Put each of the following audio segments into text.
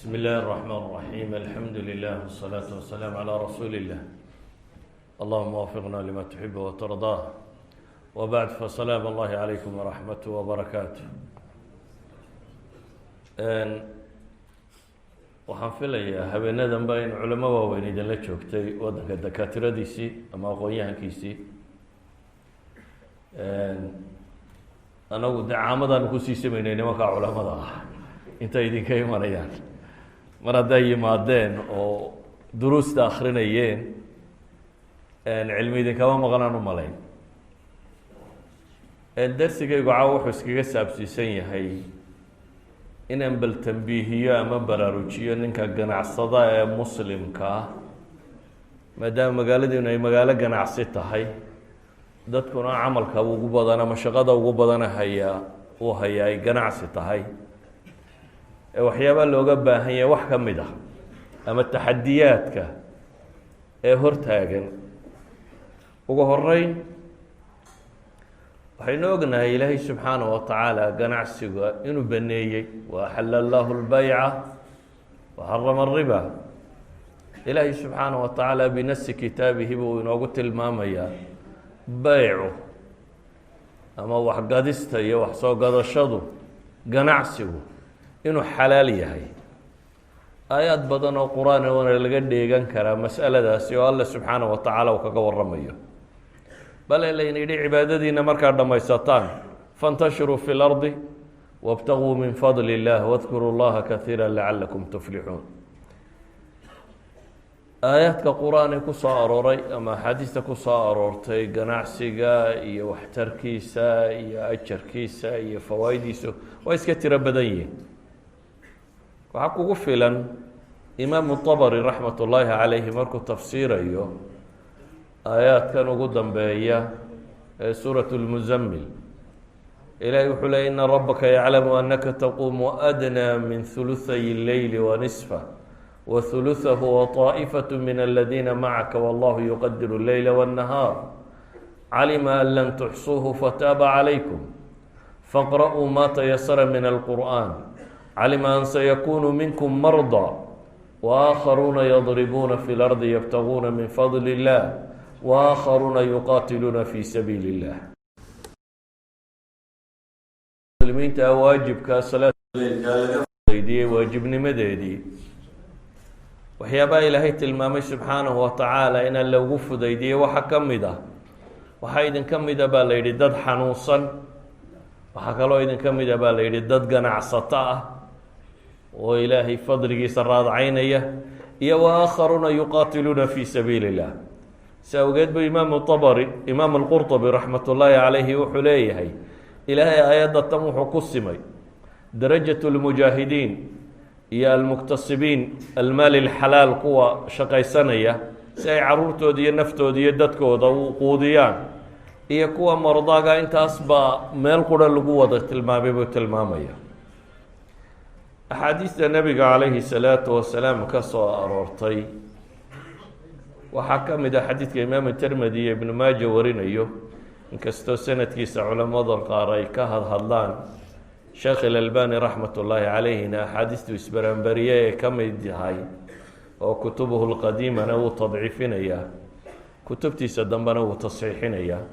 بسم الله الرحمن الرحيم، الحمد لله والصلاة والسلام على رسول الله. اللهم وفقنا لما تحب وترضاه. وبعد، فسلام الله عليكم ورحمته وبركاته. Waxaan filayaa habeenadan ba in culamo waaweyn idinla joogtay, waddanka dakaatiradiisii ama aqoon-yahankiisii. Anagu dee caamadaanu kusii samaynay nimankaa culamada ah intay idinka imanayaan. Mar hadday yimaadeen oo duruusta akrinayeen, cilmi idinkama maqnaan u malayn. Darsigaygu caawa wuxuu iskaga saabsiisan yahay inaan bal tambiihiyo ama baraarujiyo ninka ganacsada ee muslimka ah, maadaama magaaladiinu ay magaalo ganacsi tahay, dadkuna camalka ugu badan ama shaqada ugu badana hayaa uu hayaa ay ganacsi tahay, ee waxyaabaa looga baahan yahay wax ka mid ah ama taxadiyaadka ee hortaagan. Ugu horeyn, waxaynu ognahay Ilaahay subxaanaه wa tacaala ganacsiga inuu baneeyey: وأxل الlah الbayca وxarama الriba. Ilaahay subxaanaه wa tacaala بنص kitaabihi buu inoogu tilmaamayaa beycu ama waxgadista iyo wax soo gadashadu, ganacsigu inuu xalaal yahay. Aayaad badan oo Qur-aan waana laga dheegan karaa mas'aladaasi, oo Alle subxaanaه wa tacaala uu kaga waramayo. Bale layna yidhi: cibaadadiina markaad dhammaysataan, فانتشروا في الأرض وابتغوا من فضل الlah واذkuruu الlaha kahiira لacalakum tuflixuun. Aayaadka Qur-aan ku soo arooray ama axaadiista ku soo aroortay ganacsiga iyo waxtarkiisa iyo ajarkiisa iyo fawaa'idiisu waa iska tiro badan yihiin. Waxaa kugu filan Imaamu طabri raxmat ullaahi calayhi markuu tafsiirayo aayaadkan ugu dambeeya ee suurat اlmuzamil, Ilahi wuxuu ley: إن ربك يعلم أنك تقوم أدنى من ثلثي الليل ونصفه وثلثه وطائفة من الذين معك والله يقدر الليل والنهار علم أن لن تحصوه فتاب عليكم فاقرؤوا ما تيسر من القرآن علم أن سيكون منكم مرضى وآخرون يضربون في الأرض يبتغون من فضل الله وآخرون يقاتلون في سبيل الله. Muslimiinta waajibka salaadleylka laga fudaydiyey waajibnimadeedii, waxyaabaha Ilaahay tilmaamay subxaanahu wa tacaala inaan lagu fudaydiyey waxaa ka mid ah: waxaa idinka mida baa la yidhi dad xanuunsan, waxaa kaloo idinka mida baa la yidhi dad ganacsato ah oo Ilaahay fadligiisa raadcaynaya, iyo وآخرون يقاتلون في سبيل الlah. Si awgeed bu Imaamu Abri, Imaam Alqurطbi raxmat ullaahi calayhi wuxuu leeyahay: Ilaahay aayadda tan wuxuu ku simay درجة المجاهدين iyo المكتسبين المال الحلال, kuwa shaqaysanaya si ay caruurtooda iyo naftooda iyo dadkooda u quudiyaan, iyo kuwa mardaaga. Intaas baa meel qura lagu wada tilmaamay buu tilmaamaya. Axaadiista Nebiga calayhi salaatu wasalaam ka soo aroortay waxaa ka mid ah xadiidka Imaam Termedi iyo Ibnu Maaja warinayo, inkastoo sanadkiisa culamada qaar ay ka hadhadlaan. Sheekh Ilalbani raxmat ullaahi calayhina axaadiistu isbaranberiye ee ka mid yahay, oo كتبه القديمة na wuu tadciifinayaa, kutubtiisa dambena wuu tasxiixinayaa.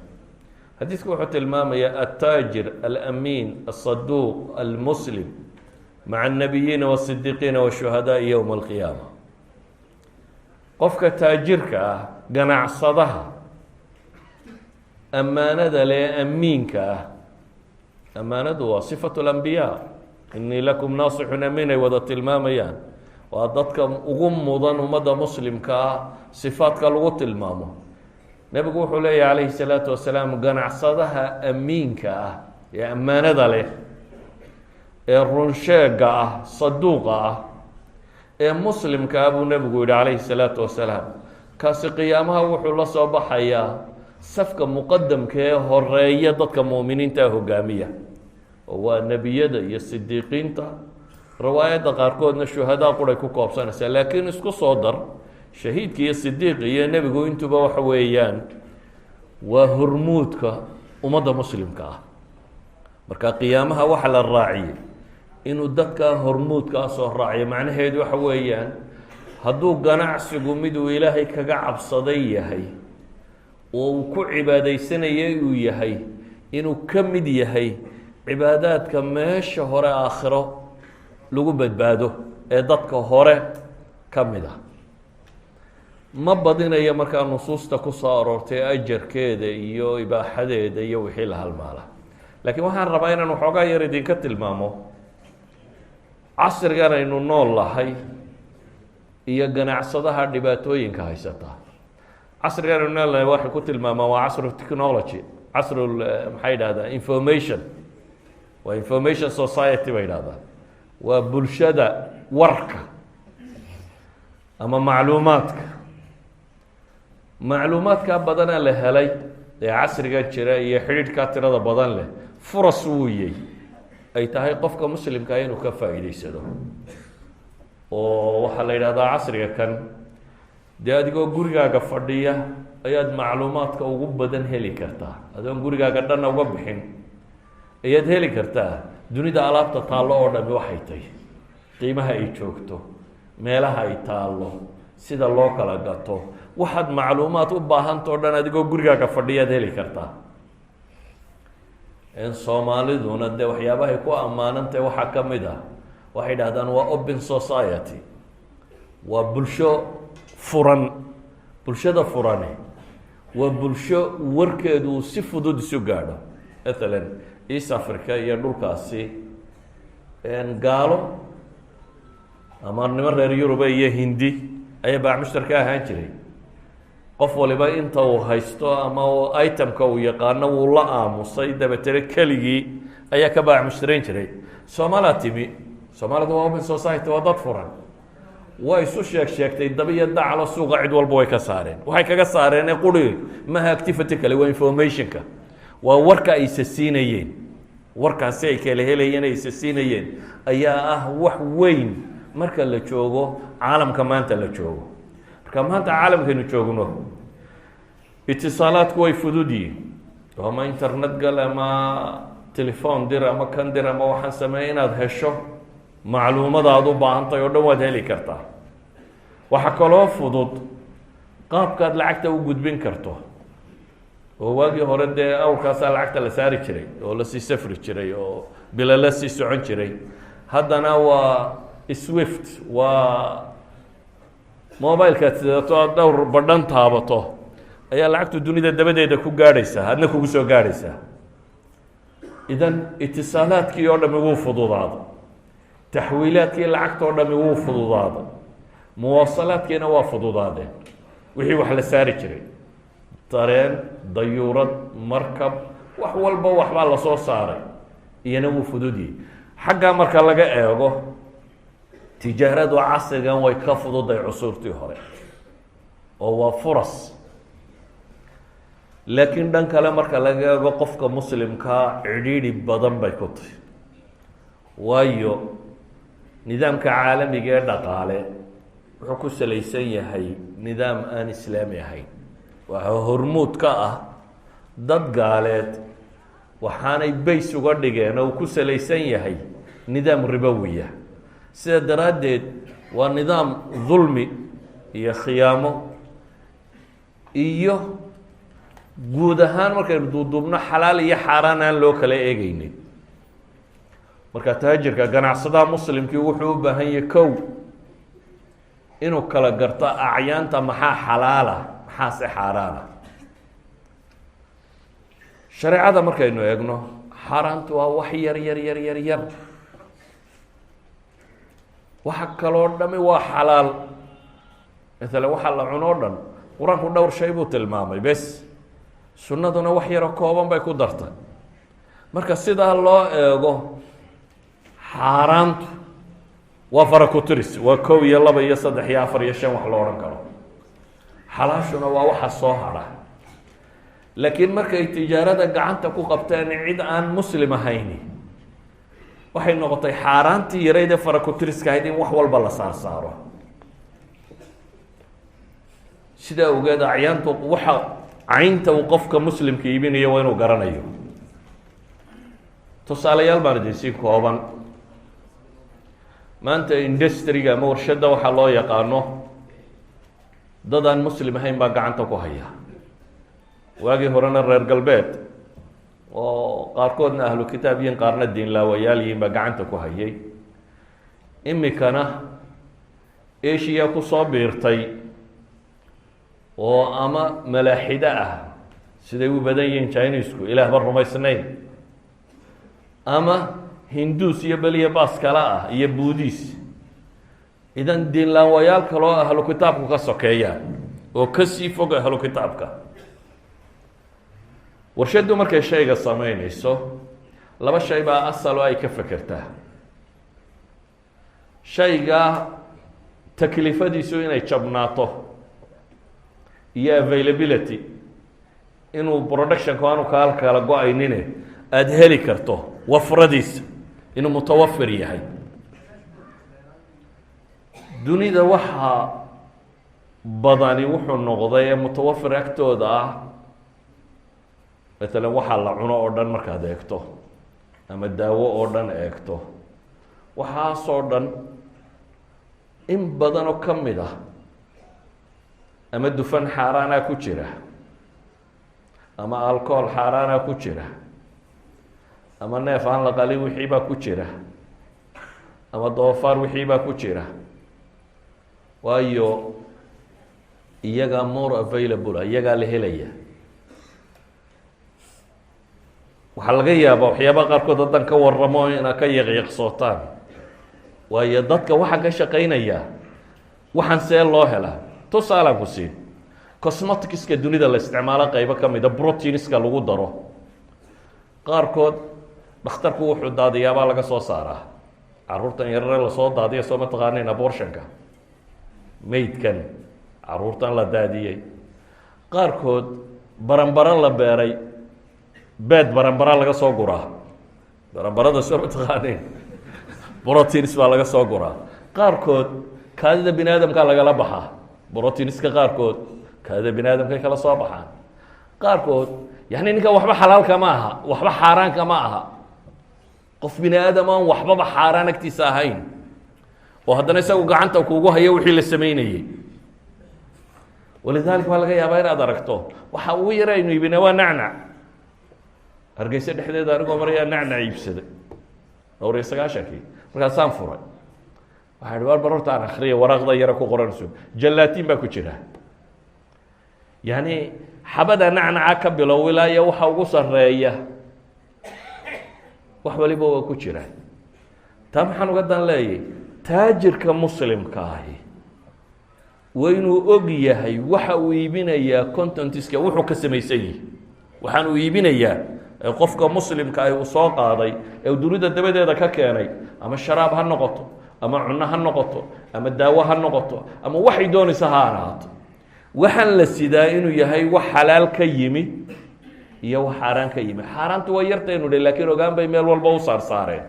Xadiidku wuxuu tilmaamayaa: التاجر الأمين الصدوق المسلم مع النبيين والصديقين والشهداء يوم القيامة. Qofka taajirka ah, ganacsadaha ammaanada le, amiinka ah. Ammaanadu waa صفة الأنبياء, إني لكم ناصح أمين ay wada tilmaamayaan. Waa dadka ugu mudan ummadda muslimka ah sifaadka lagu tilmaamo. Nebigu wuxuu leeyahy calayhi الsalaatu wasalaam: ganacsadaha amiinka ah ee ammaanada leh, ee runsheega ah, saduuqa ah, ee muslimka ah, buu nebigu yihi calayhi الsalaatu wasalaam, kaasi qiyaamaha wuxuu la soo baxayaa safka muqadamka ee horeeya, dadka mu'miniinta hogaamiya, oo waa nebiyada iyo sidiiqiinta. Riwaayadda qaarkoodna shuhadaa quray ku koobsanaysaa, laakiin isku soo dar shahiidka iyo sidiiqi iyo nebigu, intuba waxa weeyaan waa hormuudka ummadda muslimka ah. Marka qiyaamaha waxa la raaciyey Inuu dadkaa hormuudkaa soo raaciyo, macnaheedu waxa weeyaan, hadduu ganacsigu miduu Ilaahay kaga cabsaday yahay oo uu ku cibaadaysanayay uu yahay, inuu ka mid yahay cibaadaadka meesha hore aakhiro lagu badbaado ee dadka hore ka mid ah. Ma badinayo markaa nusuusta ku soo aroortay ajarkeeda iyo ibaaxadeeda iyo wixii la halmaala, laakiin waxaan rabaa inaan waxoogaa yar idinka tilmaamo casrigan aynu nool lahay iyo ganacsadaha dhibaatooyinka haysata. Casrigan aynu nool lahay waxay ku tilmaamaan waa casru technology, casru, maxay yidhahdaan, information, waa information society bay yidhahdaan, waa bulshada warka ama macluumaadka. Macluumaadkaa badana la helay ee casrigan jira iyo xidhiidhkaa tirada badan leh, furas wuyey ay tahay qofka muslimkaa inuu ka faa'iideysado. Oo waxaa la yidhahdaa casriga kan dee adigoo gurigaaga fadhiya ayaad macluumaadka ugu badan heli kartaa, adoon gurigaaga dhanna uga bixin ayaad heli kartaa dunida alaabta taallo oo dhami waxay tahy, qiimaha ay joogto, meelaha ay taallo, sida loo kala gato. Waxaad macluumaad u baahanta o dhan adigoo gurigaaga fadhiyaad heli kartaa. Soomaaliduna dee waxyaabahay ku ammaanantahay waxaa ka mid ah, waxay dhahdaan waa open society, waa bulsho furan. Bulshada furani waa bulsho warkeedu uu si fudud isu gaadho. Mathalan, East Africa iyo dhulkaasi, gaalo ama niman reer Yuruba iyo Hindi ayaa baacmushtar ka ahaan jiray. Qof waliba inta uu haysto ama itemka uu yaqaano wuu la aamusay, dabeetana keligii ayaa ka baac mushtarayn jiray. Soomaalaa timi, Soomaalida waa open society, waa dad furan, waa isu sheeg sheegtay daba iyo daclo, suuqa cid walba way ka saareen. Waxay kaga saareen quri maha activity kale, waa informationka, waa warka ay isa siinayeen. Warkaasi ay kala helayeen, ay isa siinayeen, ayaa ah wax weyn marka la joogo caalamka maanta la joogo. Marka maanta caalamkaynu joogno, itisaalaadku way fudud yihiin, ama internet gal ama telefon dir ama kan dir ama waxaan sameeya, inaad hesho macluumada aad u baahantahay oo dhan waad heli kartaa. Waxaa kaloo fudud qaabkaad lacagta u gudbin karto, oo waagii hore dee awrkaasaa lacagta la saari jiray oo lasii safri jiray oo bila la sii socon jiray. Haddana waa SWIFT, waa mobilekaad sidato, aad dhowr badhan taabato ayaa lacagtu dunida dabadeeda ku gaadhaysaa, adna kugu soo gaadhaysaa. Idan itisaalaadkii oo dhami wuu fududaaday, taxwiilaadkii lacagta oo dhami wuu fududaaday, muwaasalaadkiina waa fududaadeen. Wixii wax la saari jiray, tareen, dayuurad, markab, wax walba waxbaa lasoo saaray, iyana wuu fududyey. Xaggaa marka laga eego, tijaaradu casrigan way ka fududay cusuurtii hore oo waa furas. Laakiin dhan kale marka laga eego, qofka muslimkaa cidhiidhi badan bay ku tahy, waayo nidaamka caalamiga ee dhaqaale wuxuu ku salaysan yahay nidaam aan islaami ahayn. Waxaa hormuud ka ah dad gaaleed, waxaanay bays uga dhigeen oo uu ku salaysan yahay nidaam ribowiya. Sida daraaddeed waa nidaam dulmi iyo khiyaamo iyo guud ahaan markaynu duuduubno xalaal iyo xaaraan aan loo kala eegeynin. Marka taajirka, ganacsadaha muslimkii wuxuu u baahan yahay, kow, inuu kala garto acyaanta, maxaa xalaala, maxaase xaaraana. Shareecada markaynu eegno, xaaraantu waa wax yar yar yar yar yar, waxa kaloo dhami waa xalaal. Maalan, waxaa la cuno o dhan Qur-aanku dhowr shay buu tilmaamay bes, sunnaduna wax yaroo kooban bay ku dartay. Marka sidaa loo eego, xaaraantu waa faraku-tiris, waa kow iyo laba iyo saddex iyo afar iyo shan wax lo odhan karo. Xalaashuna waa waxa soo hadha. Laakiin markay tijaarada gacanta ku qabteen cid aan muslim ahayni, waxay noqotay xaaraantii yarayd ee faraku-tiriska ahayd in wax walba la saar saaro. Sidaa ogeed, acyaantu, waxa caynta uu qofka muslimka iibinayo waa inuu garanayo. Tusaalayaal baan idin sii kooban. Maanta industry-ga ama warshadda waxaa loo yaqaano dad aan Muslim ahayn baa gacanta ku haya. Waagii horena reer galbeed oo qaarkoodna ahlu kitaab yihiin, qaarna diinlaawayaal yihiin, baa gacanta ku hayay. Imikana Asia kusoo biirtay oo ama malaaxido ah, siday u badan yihiin Chinesku, Ilaahba rumaysnayn, ama Hinduus iyo beliya baas kale ah iyo Buddhist. Idan diinlaawayaal kaloo ahlu kitaabku ka sokeeyaan oo kasii fog ahlu kitaabka. Warshaddu markay shayga sameyneyso, laba shay baa asal oo ay ka fekertaa: shayga taklifadiisu inay jabnaato iyo availability, inuu productionku aanu kaa kala go-aynine aada heli karto, wafradiisa inuu mutawafir yahay. Dunida waxaa badani wuxuu noqday ee mutawafir agtooda ah, matalan waxaa la cuno oo dhan markaad eegto ama daawo oo dhan eegto, waxaasoo dhan in badan oo ka mid ah ama dufan xaaraana ku jira, ama alcohol xaaraana ku jira, ama neef aan la qalin wixii baa ku jira, ama doofaar wixii baa ku jira, waayo iyagaa more available, iyagaa la helaya. Waxaa laga yaabaa waxyaabaha qaarkood haddaan ka waramo inaad ka yaqyaqsootaan, waayo dadka waxaan ka shaqaynaya waxaan see loo helaa. Tusaalaan ku siin: cosmeticska dunida la isticmaalo qeybo ka mida proteinska lagu daro, qaarkood dhakhtarku wuxuu daadiyaabaa laga soo saaraa. Caruurtan yarare lasoo daadiya, soo ma taqaanin abortionka, maydkan caruurtan la daadiyey, qaarkood baranbaro la beeray, beed baranbara laga soo guraa. Baranbarada soo ma taqaanin? Proteins baa laga soo guraa. Qaarkood kaadida bini aadamkaa lagala baxaa. Proteinska qaarkood kaadida bini aadamkay kala soo baxaan. Qaarkood, yani, ninkan waxba xalaalka ma aha, waxba xaaraanka ma aha. Qof bini aadam aan waxbaba xaaraan agtiisa ahayn oo haddana isagu gacanta kuugu hayo wixii la sameynayey. Walidalik baa laga yaabaa inaad aragto waxa ugu yara aynu iibinaa waa nacnac. Hargeysa dhexdeeda anigoo marayaa nacnac iibsaday dhowr iyo sagaashankii. Markaasaan furay, waxaa hi, war bar horta aan akriya waraaqda yara ku qoranayso. Gelatin baa ku jira. Yani xabada nacnaca ka bilow ilaa iyo waxa ugu sareeya, wax waliba waa ku jira. Taa maxaan uga dan leeyay? Taajirka Muslimka ahi waa inuu og yahay waxa uu iibinayaa contentska wuxuu ka samaysan yihi. Waxaan uu iibinayaa ee qofka Muslimka ahi uu soo qaaday ee uu dunida dabadeeda ka keenay, ama sharaab ha noqoto, ama cunno ha noqoto, ama daawo ha noqoto, ama waxay doonaysa ha ahaato, waxaan la sidaa inuu yahay wax xalaal ka yimi iyo wax xaaraan ka yimi. Xaaraantu waa yartaynu dhi, lakiin ogaan bay meel walba u saarsaareen.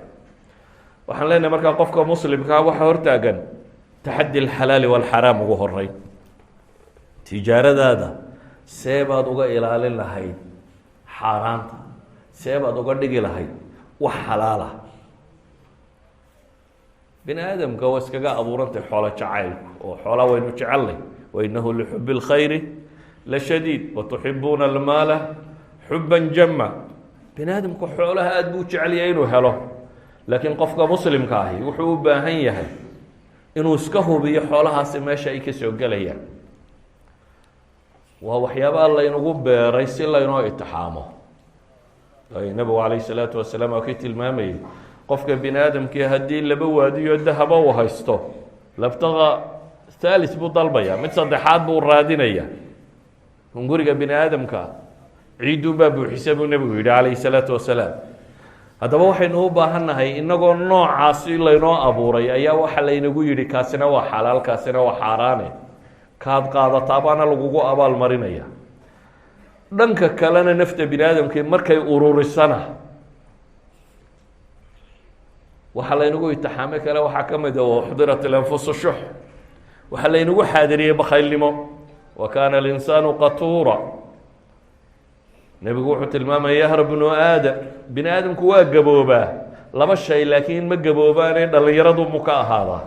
Waxaan leenahay markaa qofka Muslimkaa waxaa hortaagan taxaddi alxalaali walxaraam. Ugu horeyn, tijaaradaada see baad uga ilaalin lahayd xaaraanta? See baad uga dhigi lahayd wax xalaala? Bini aadamka waa iskaga abuurantay xoolo jacaylku, oo xoolaa waynu jecelnay. وإنه لحب الخير لشديد وتحبون المال حبا جما. Bini aadamku xoolaha aada buu jecel yahay inuu helo, laakiin qofka Muslimka ahi wuxuu u baahan yahay inuu iska hubiyo xoolahaasi meesha ay ka soo gelayaan. Waa waxyaabaha laynagu beeray si laynoo itixaamo. Nabigu calayh isalaatu wasalaam waa kii tilmaamayay qofka bini aadamkii haddii laba waadiyo dahaba uu haysto, لابتغى ثالث buu dalbaya, mid saddexaad buu raadinaya. Hunguriga bini aadamka ciidduunbaa buuxisa, buu nebigu yidhi calayhi salaatu wasalaam. Haddaba waxaynu u baahan nahay, inagoo noocaasi laynoo abuuray ayaa waxa laynagu yidhi kaasina waa xalaal, kaasina waa xaaraane, kaad qaadataa baana lagugu abaal marinaya. Dhanka kalena nafta bini aadamkii markay ururisana, waxaa laynagu itixaamay kale waxaa ka mid a وأحضرت الأنفس الشح. Waxaa laynagu xaadiriyey bakhaylnimo. وكان الإنسان قتورا. Nebigu wuxuu tilmaamaya يهرم ابن آدم, bini aadamku waa gaboobaa. Laba shay laakiin ma gaboobaane, dhallinyaradu mu ka ahaadaa: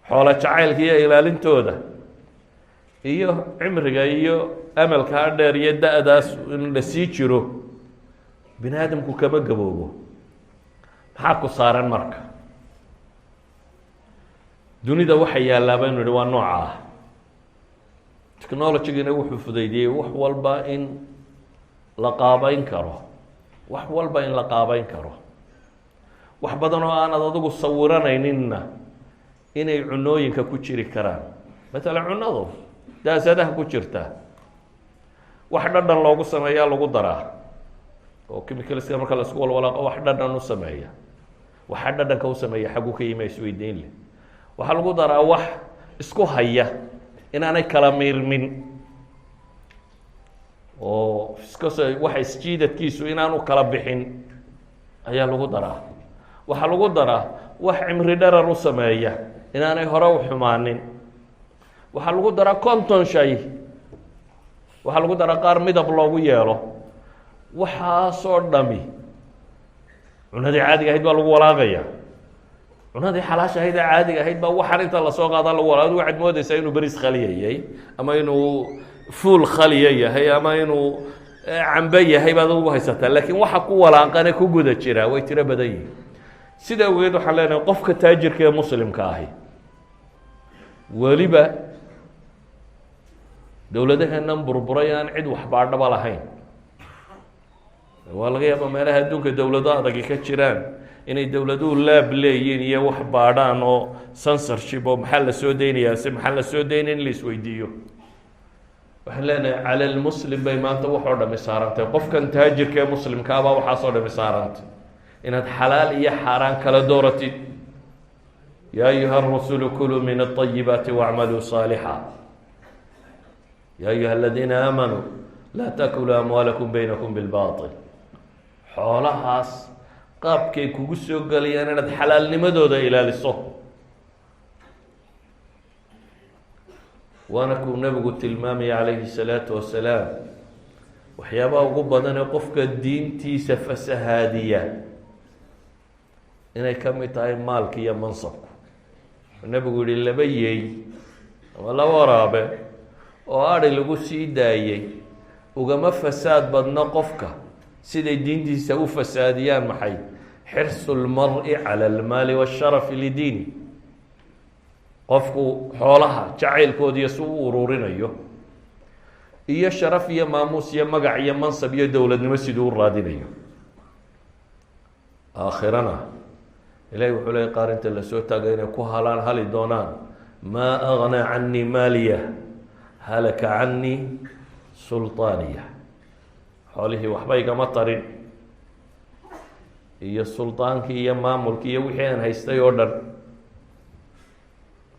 xoolo jacaylka iyo ilaalintooda, iyo cimriga iyo amalkaa dheer iyo da-daas in la sii jiro. Bini aadamku kama gaboobo. Maxaa ku saaran marka? Dunida waxa yaallaa baynu idhi waa nooca ah. Technology-gina wuxuu fudaydiyey wax walba in la qaabeyn karo, wax walba in la qaabeyn karo, wax badan oo aanad adigu sawiranayninna inay cunooyinka ku jiri karaan. Matalan, cunadu daasadaha ku jirta wax dhadhan loogu sameeyaa lagu daraa, oo chemicals-ka marka la isku walwalaaqo wax dhadhan u sameeya. Waxaa dhadhanka u sameeya xaggu ka yimi, isweydiin leh. Waxaa lagu daraa wax isku haya inaanay kala miirmin, oo iskas waxa isjiidadkiisu inaanu kala bixin ayaa lagu daraa. Waxaa lagu daraa wax cimri dharar u sameeya, inaanay hore u xumaanin. Waxaa lagu daraa 50 shay. Waxaa lagu daraa qaar midab loogu yeelo. Waxaasoo dhami cunadii caadiga ahayd baa lagu walaaqaya. Cunadii xalaasha ahayd ee caadiga ahayd baa waxaan inta lasoo qaadaa lagu walaaq. Waxaad moodeysaa inuu beriis khaliyayay, ama inuu fuul khaliya yahay, ama inuu cambe yahay baad ugu haysataa, laakiin waxa ku walaaqane ku guda jiraa way tiro badan yihin. Sida awgeed waxaan leenahay, qofka taajirka ee muslimka ahi, weliba dowladaheennan burburay aan cid waxbaadhaba lahayn, waa laga yaaba meelaha adduunka dowlado adagi ka jiraan inay dowladuhu lab leeyihiin iyo wax baadhaan oo censorship, oo maxaa la soo deynayaa, se maxaa la soo daynaya in la isweydiiyo. Waxaan leenahay, cala lmuslim bay maanta waxoo dhami saarantay. Qofkan taajirka ee muslimka abaa waxaasoo dhami saarantay, inaad xalaal iyo xaaraan kala dooratid. يا أيها الرسل كلوا من الطيبات واعملوا صالحا. يا أيها الذين آمنوا لا تأكلوا أموالكم بينكم بالباطل. Xoolahaas qaabkay kugu soo gelayaan inaad xalaalnimadooda ilaaliso, waana kuu nabigu tilmaamaya calayhi الsalaatu wasalaam waxyaabaha ugu badan ee qofka diintiisa fasahaadiya inay ka mid tahay maalka iyo mansabku. Nabigu yihi, laba yeey ama laba waraabe oo adhi lagu sii daayey ugama fasaad badno qofka siday diintiisa u fasaadiyaan. Maxay? حرص المرء على المال والشرف لدينه. Qofku xoolaha jacaylkoodiiyo si u ururinayo, iyo sharaf iyo maamuus iyo magac iyo mansab iyo dowladnimo siduu u raadinayo. Aakhirana ilahi wuxuu leey, qaar inta lasoo taagay inay ku halaan hali doonaan: ما أغنى عني ماليه هلك عني سلطانيه. Xoolihii waxba igama tarin, iyo sultaankii iyo maamulkii iyo wixii aan haystay oo dhan.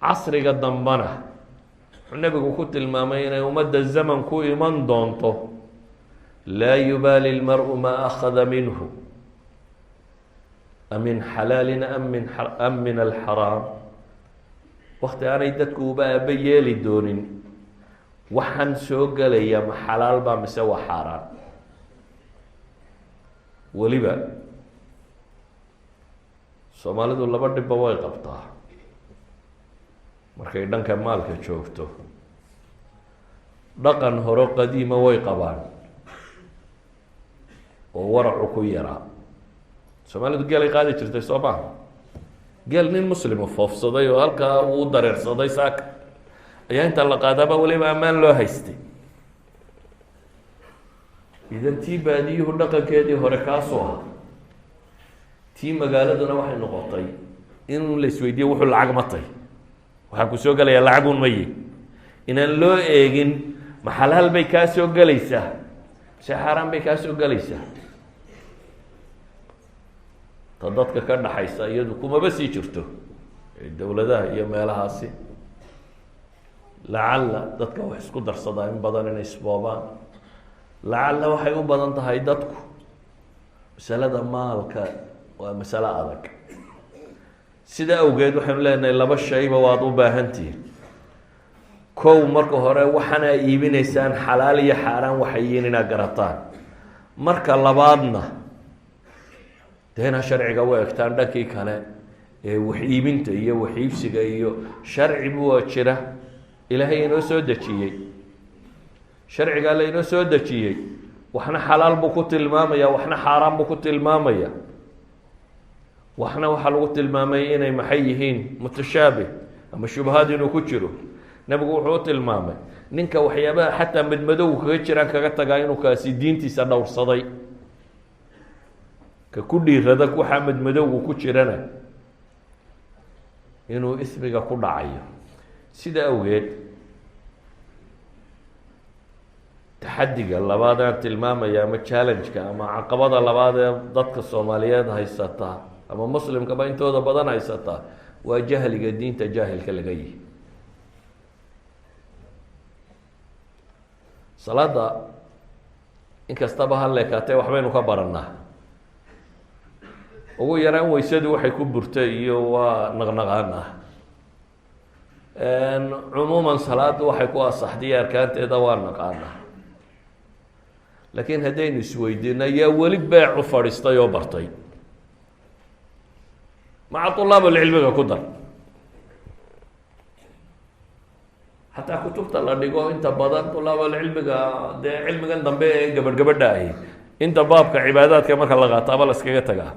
Casriga dambana wuxuu nebigu ku tilmaamay inay ummadda zaman ku iman doonto: لا يبالي المرء ما أخذ منه أمن حلال أم من الحرام. Wakti aanay dadku uba aaba yeeli doonin waxaan soo gelaya ma xalaal baa mise waa xaaraan. Weliba Soomaalidu laba dhibba way qabtaa markay dhanka maalka joogto. Dhaqan hore qadiima way qabaan oo waracu ku yaraa. Soomaalidu geelay qaadi jirtay, soo maha? Geel nin muslima foofsaday oo halkaa uu dareersaday saaka ayaa inta la qaadaaba weliba ammaan loo haystay. Idan tii baadiyuhu dhaqankeedii hore kaasuu ahaa, tii magaaladuna waxay noqotay in la isweydiiyo wuxuu lacag matay, waxaa ku soo gelaya lacagun maye, inaan loo eegin ma xalaal bay kaa soo gelaysaa mise xaaraan bay kaa soo gelaysaa. Ta dadka ka dhaxaysa iyadu kumaba sii jirto dowladaha iyo meelahaasi. Lacalla dadka wax isku darsadaa in badan inay isboobaan. Lacalla waxay u badan tahay dadku. Masalada maalka waa masalo adag. Sida awgeed waxaynu leenahay, laba shayba waad u baahantihiin. Kow, marka hore waxaana iibinaysaan xalaal iyo xaaraan waxay yihiin inaad garataan. Marka labaadna Deena sharciga u egtaan dhankii kale ee wax iibinta iyo wax iibsiga iyo sharci buu jira Ilaahay inoo soo dejiyey. Sharcigaa la inoo soo dejiyey waxna xalaal buu ku tilmaamaya, waxna xaaraan buu ku tilmaamaya, waxna waxaa lagu tilmaamay inay maxay yihiin mutashaabih ama shubahaad inuu ku jiro. Nebigu wuxuu u tilmaamay ninka waxyaabaha xataa madmadowga kaga jiraan kaga tagaa inuu kaasi diintiisa dhowrsaday, ka ku dhiirada waxaa madmadowgu ku jirana inuu ismiga ku dhacayo. Sida awgeed taxadiga labaad aan tilmaamaya ama challenge-ka ama caqabada labaad ee dadka Soomaaliyeed haysataa ama muslimkaba intooda badan haysataa waa jahliga diinta jaahilka laga yihi. Salaada inkastaba ha leekaatee waxbaynu ka baranaa, ugu yaraan weysadu waxay ku burtay iyo waa naqnaqaan ah. Cumuuman salaaddu waxay ku asaxday arkaanteeda waa naqaanaa, laakiin haddaynu isweydiino yaa weli beec u fadhiistay oo bartay maca tulaabulcilmiga ku dar, xataa kutubta la dhigo inta badan tulaabulcilmiga dee cilmigan dambe ee gabadh gabadha ahi inta baabka cibaadaadka marka la qaato aba la iskaga tagaa.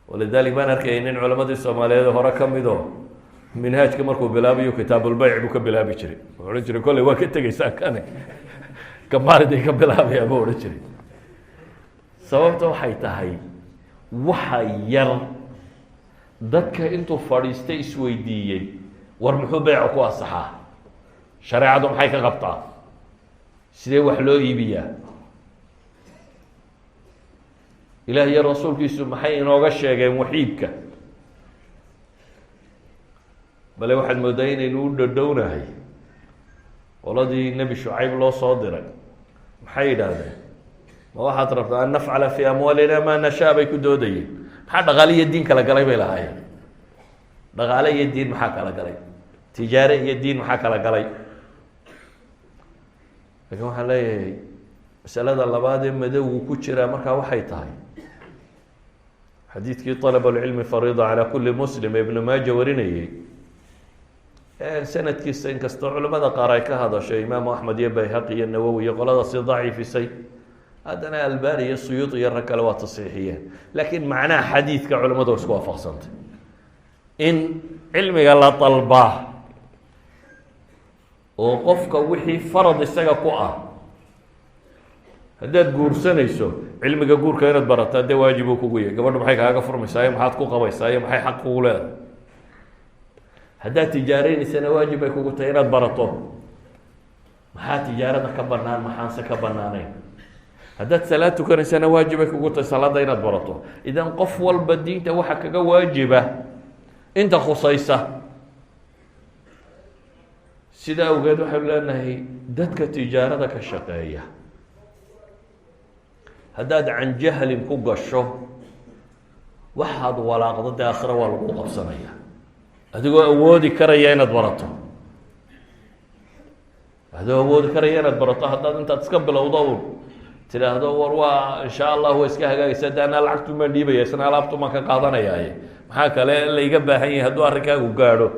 Walidalik baan arkayay nin culamadii Soomaaliyeed hore ka mido minhaajka markuu bilaabayo kitaabulbayc buu ka bilaabi jiray. Wuxuu odhan jiray kolley waa ka tegeysaa kane kamaaliday ka bilaabaya buu odhan jiray. Sababta waxay tahay waxa yar dadka intuu fadhiistay isweydiiyey war muxuu beycu ku asaxaa, shareecadu maxay ka qabtaa, sidee wax loo iibiyaa, Ilaah iyo rasuulkiisu maxay inooga sheegeen waxiibka. Bale waxaad moodaa inaynu u dhodhownahay qoladii Nebi Shucayb loo soo diray. Maxay yidhaahdeen? Ma waxaad rabtaa an nafcala fii amwaalina maa nashaa bay ku doodayeen. Maxaa dhaqaale iyo diin kala galay bay lahaayeen? Dhaqaale iyo diin maxaa kala galay? Tijaare iyo diin maxaa kala galay? Laakiin waxaan leeyahay masalada labaad ee madowgu ku jiraa markaa waxay tahay xadiidkii طalab alcilmi fariida calaa kuli muslim ee Ibnu Maaja warinayey sanadkiisa, inkastoo culamada qaar ay ka hadashay, Imaamu Axmed iyo Bayhaqi iyo Nawowi iyo qoladaasi daciifisay, haddana Albani iyo Suyuud iyo rag kale waa tasiixiyeen, laakiin macnaha xadiidka culamadu waa isku waafaqsantay in cilmiga la dalbaa oo qofka wixii farad isaga ku ah. Haddaad guursanayso cilmiga guurka inaad barataa dee waajib uu kugu yahay. Gabadhu maxay kaaga furmaysaa iyo maxaad ku qabaysaa iyo maxay xaq kugu leedahay? Haddaad tijaareynaysana waajib bay kugu tahay inaad barato maxaa tijaarada ka banaan, maxaanse ka banaanayn. Haddaad salaad tukanaysana waajib bay kugu tahay salaadda inaad barato. Idan qof walba diinta waxa kaga waajiba inta khusaysa. Sida awgeed waxaynu leenahay dadka tijaarada ka shaqeeya haddaad can jahlin ku gasho waxaad walaaqdo dee aakhira waa lagu qabsanaya, adigoo awoodi karaya inaad barato, adigoo awoodi karaya inaad barato. Haddaad intaad iska bilowdo un tidhaahdo war waa insha Allah waa iska hagaagaysa, de anaa lacagtumaan dhiibaya isna alaabtumaan ka qaadanayaaye, maxaa kale layga baahan yahay? Hadduu arrinkaagu gaadho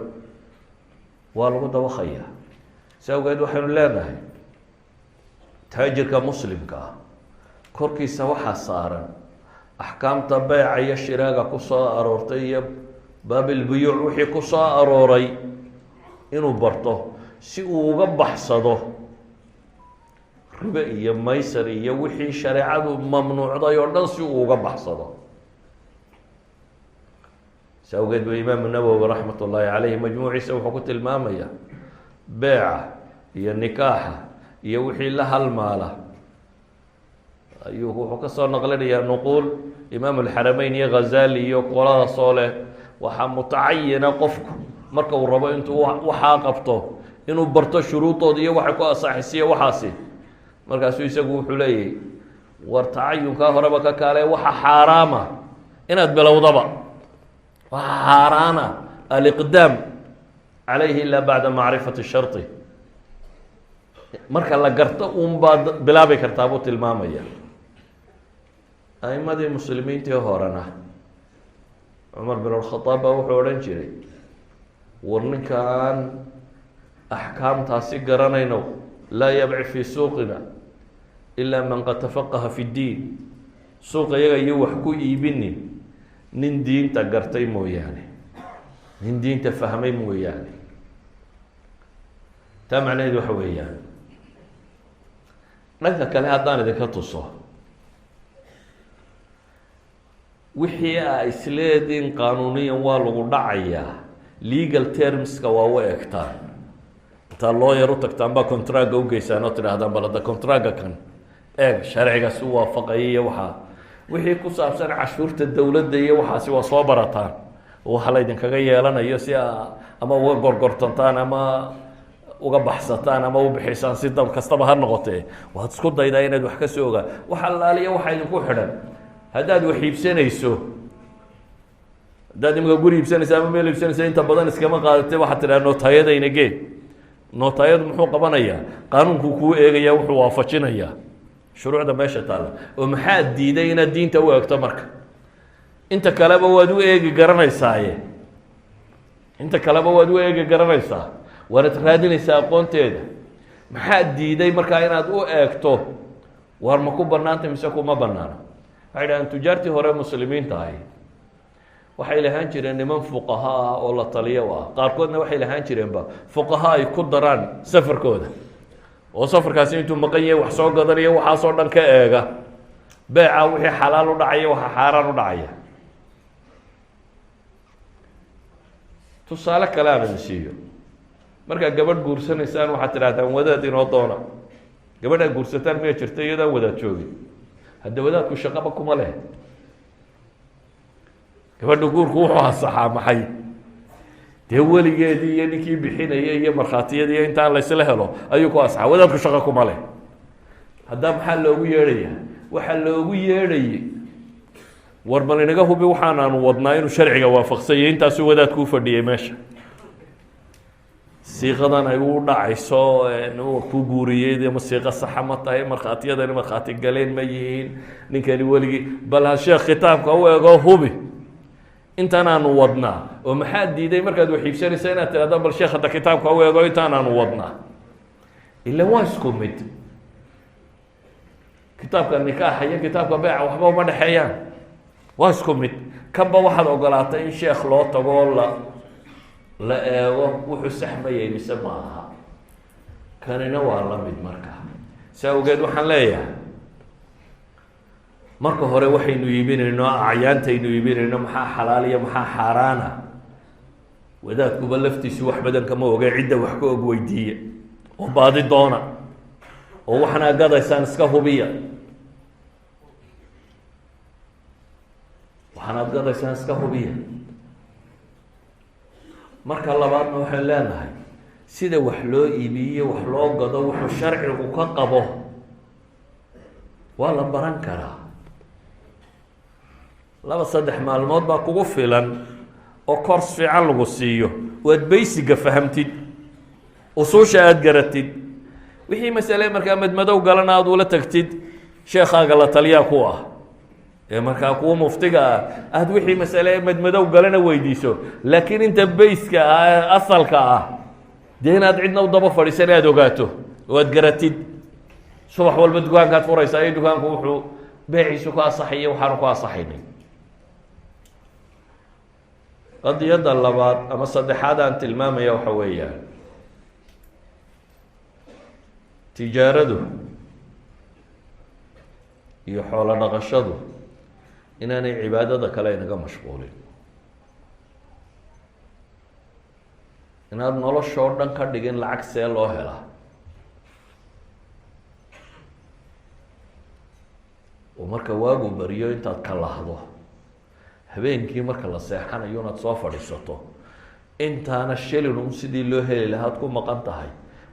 waa lagu dabaqaya. Si awgeed waxaynu leenahay taajirka muslimka ah korkiisa waxaa saaran axkaamta beyca iyo shiraaga ku soo aroortay iyo baabilbuyuuc wixii ku soo arooray inuu barto si uu uga baxsado ribe iyo maysar iyo wixii shareecadu mamnuucday oo dhan, si uu uga baxsado. Si awgeed ba Imaamu Nawowi raxmat ullaahi caleyhi majmuuciisa wuxuu ku tilmaamaya beeca iyo nikaaxa iyo wixii la halmaala. Ayuu wuxuu kasoo naqlinayaa nuquul Imaam alxarameyn iyo Ghazali iyo qoladaasoo leh waxaa mutacayina qofku marka uu rabo intuu waxaa qabto inuu barto shuruudooda iyo waxay ku asaxisiyo waxaasi. Markaasuu isagu wuxuu leeyahy war tacayunkaa horeba ka kaale, waxa xaaraama inaad bilowdaba, waxa xaaraana aliqdaam calayhi ilaa bacda macrifati sharti, marka la garto un baad bilaabi kartaa buu tilmaamaya. A'imadii muslimiintii horena, Cumar bin Alkhadaab baa wuxuu odhan jiray: "War ninkaan axkaamtaasi garanayno, laa yabci fii suuqina ilaa man qad tafaqaha fi ddiin." Suuqa iyaga iyo wax ku iibinin nin diinta gartay mooyaane, nin diinta fahmay mooyaane. Taa macnaheedu waxa weeyaan, dhanka kale haddaan idinka tuso, wixii a isleediin qaanuuniyan waa lagu dhacayaa, legal termska waa u egtaan. Intaa lawyer u tagtaan baa contractga ugeysaan oo tidhahdaan: "Bal hadda contractga kan eeg, sharcigaas u waafaqaya." Iyo waxaa wixii ku saabsan cashuurta dowladda iyo waxaasi waa soo barataan, waxa la idinkaga yeelanayo, si a ama uga gorgortantaan ama uga baxsataan ama u bixisaan. Si dab kastaba ha noqotee, waad isku daydaa inaad wax ka soo ogaa. Wax allaaliya waxa idinku xidhan, haddaad wax iibsanayso, haddaad imika guri iibsanaysa ama meel iibsanaysa, inta badan iskama qaadatay. Waxaad tidhaha: "Nootayadayna gee." Nootayadu muxuu qabanayaa? Qaanuunkuu kuu eegaya, wuxuu waafajinayaa shuruucda meesha taalla. Oo maxaad diiday inaad diinta u eegto? Marka inta kaleba waad u eegi garanaysaaye, inta kaleba waad u eegi garanaysaa, waanad raadinaysaa aqoonteeda. Maxaad diiday markaa inaad u eegto waar ma ku banaantay mise kuma banaana? Waxay dhahaan tujaartii hore muslimiinta ahi waxay lahaan jireen niman fuqaha ah oo la taliyo ah. Qaarkoodna waxay lahaan jireenba fuqaha ay ku daraan safarkooda, oo safarkaasi intuu maqan yahay wax soo gadanayo, waxaasoo dhan ka eega beeca, wixii xalaal u dhacaya, waxa xaaraan u dhacaya. Tusaale kale aan idin siiyo: markaa gabadh guursanaysaan, waxaad tidhahdaan: "Wadaad inoo doona." Gabadhaad guursataan miyaa jirta iyadaan wadaad joogin? Hadda wadaadku shaqaba kuma leh gabadha. Guurku wuxuu asaxaa maxay? Dee weligeedii iyo ninkii bixinayay iyo markhaatiyadii intaan laysla helo ayuu ku asaxaa. Wadaadku shaqo kuma leh. Haddaa maxaa loogu yeedhaya? Waxaa loogu yeedhayay: "War bal inaga hubi waxaan aanu wadnaa inuu sharciga waafaqsanyay." Intaasuu wadaadku u fadhiyay meesha. Siiqadan ay u dhacayso ku guuriyey ma siiqo saxa ma tahay? Markhaatiyadani markhaati galeen ma yihiin? Ninkani weligii bal ha sheekh kitaabka u ego, hubi intaan aanu wadnaa. Oo maxaa diiday markaad wax iibsanaysa inaad tirahdo: "Bal sheekh hadda kitaabka u eego intaan aanu wadnaa"? Ila waa isku mid. Kitaabka nikaaxa iyo kitaabka beeca waxba uma dhexeeyaan, waa isku mid. Kanba waxaad ogolaatay in sheekh loo tago, la eego wuxuu saxmayay mise ma aha. Kanina waa la mid. Marka saa awgeed waxaan leeyahay, marka hore waxaynu iibinayno, acyaantaynu iibinayno, maxaa xalaal iyo maxaa xaaraana? Wadaadkuba laftiisu wax badan kama oge. Cidda wax ka og weydiiya oo baadi doona, oo waxanaa gadaysaan iska hubiya, waxaanaad gadaysaan iska hubiya. Marka labaadna waxaynu leenahay, sida wax loo iibiyo, wax loo gado, wuxuu sharcigu ka qabo waa la baran karaa. 2-3 maalmood baa kugu filan oo course fiican lagu siiyo, oo aad basicga fahamtid, usuusha aada garatid, wixii masale markaa madmadow galana aad ula tagtid sheekhaaga la taliyaa ku ah ee markaa kuwa muftiga ah, aada wixii masale madmadow galana weydiiso. Laakiin inta basicka ah ee asalka ah, dee inaad cidna u daba fadhiisan, aada ogaato oo aad garatid. Subax walba dukaankaad furaysaa iyo dukaanku wuxuu beeciisu ku asaxayo, waxaanu ku asaxaynin. Qadiyadda labaad ama saddexaad aan tilmaamaya waxa weeyaan, tijaaradu iyo xoolo dhaqashadu inaanay cibaadada kale inaga mashquulin, inaad noloshoo dhan ka dhigin lacag see loo helaa. Oo marka waagu beriyo intaad kalahdo, habeenkii marka la seexanayo inaad soo fadhiisato, intaana shilin un sidii loo heli lahaad ku maqan tahay,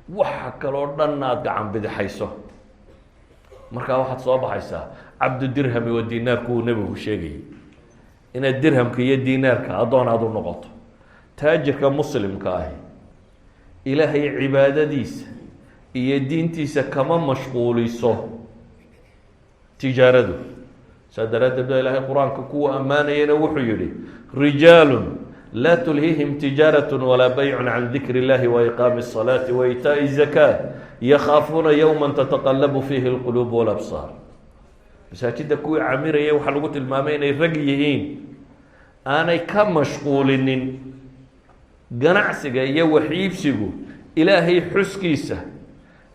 waxa kaloo dhanna aada gacan bidixayso. Markaa waxaad soo baxaysaa cabdu dirhami wa dinaarku uu nebigu sheegayay, inaad dirhamka iyo dinaarka addoon aada u noqoto. Taajirka muslimka ahi Ilaahay cibaadadiisa iyo diintiisa kama mashquuliso tijaaradu. Saa daraaddeed baa Ilaahay Qur-aanka kuwa ammaanayana wuxuu yihi: "Rijaalu laa tulhihim tijaaraة walaa baycu can dikri اllahi waiqaami الصalaati waitaaءi الzakaa yakhaafuuna yowma tataqalabu fiihi اlquluub wاlabsaar." Masaajidda kuwii camirayay waxaa lagu tilmaamay inay rag yihiin aanay ka mashquulinin ganacsiga iyo waxiibsigu Ilaahay xuskiisa